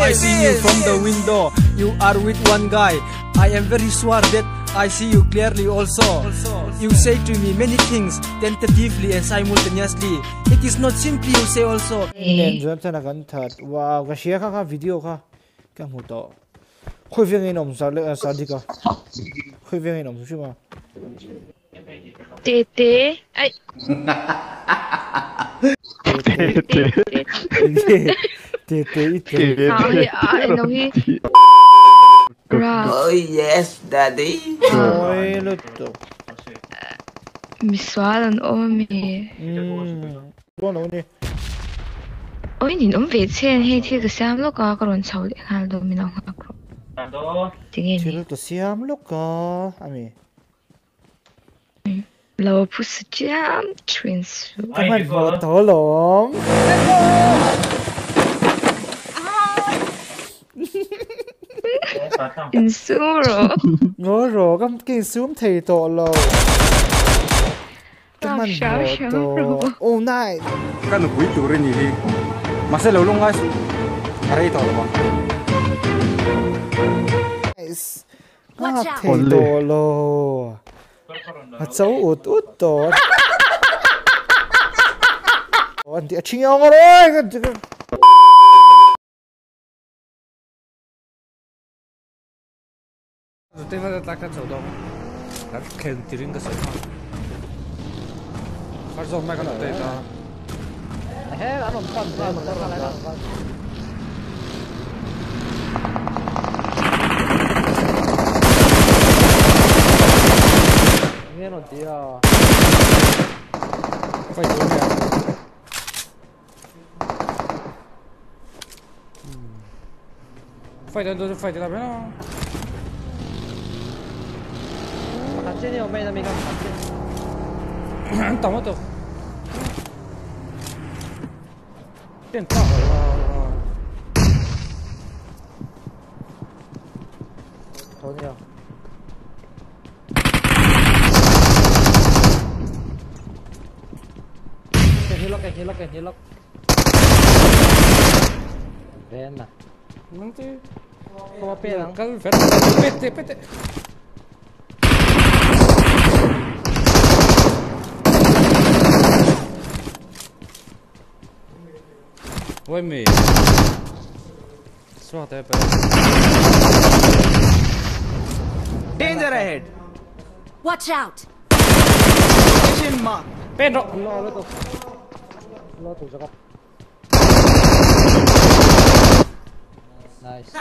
I see you from the window. You are with one guy. I am very sure that I see you clearly also. You say to me many things tentatively and simultaneously. It is not simply you say also. Nen chuan chana kan that wow ka hria kha kha video kha ka hmu tawh khawi veng in awm Sardika khawi veng in awm hrim a. Te te ai. Te te te te i te. Hi a no hi. Ra. Oh yes daddy. Oi lutuk. Misual an awm ami. Dawn lo ni. Oi nin awm ve chen hei thil ka siam lawk a ka rawn chho leh nghal dawn min lo nghak rawh. Tinge ni. Thil ka siam lawk a ami. Lo phu su chiam thin su. Ka hmanhmawh tawh alawm. Insum rawh. Ngaw rawh ka insum thei tawh lo. Ka hmanhmawh tawh. Oh nice. Ka nupui tur i ni hi. Mahse lo lungngai suh. A rei tawh lo ang. Nice. Nghak thei tawh lo. A cho ut ut tawh. An ti a thing ang rawih. Zute va tlak kha chho dawng. Kan khen tirin ka sawi nghal. Far zawk mai kan update a. He an rawn pan zel mai. Nge rawn ti a. Fight dawn nia. Fight dawn chu fight ila ber a. Pakhat chiah ni awm mai na mi kha pakhat chiah. An tam lutuk. Pen tlak lo a. Tho nia. Hilok eh hilok eh hilok. Ven na. Nang te. Koma pe lang. Kal vet. Pete pete. Oi me. Swat eh pe. Danger ahead. Watch out. Location mark. Pen rawh. Lo lo lo tu zakap. Nice.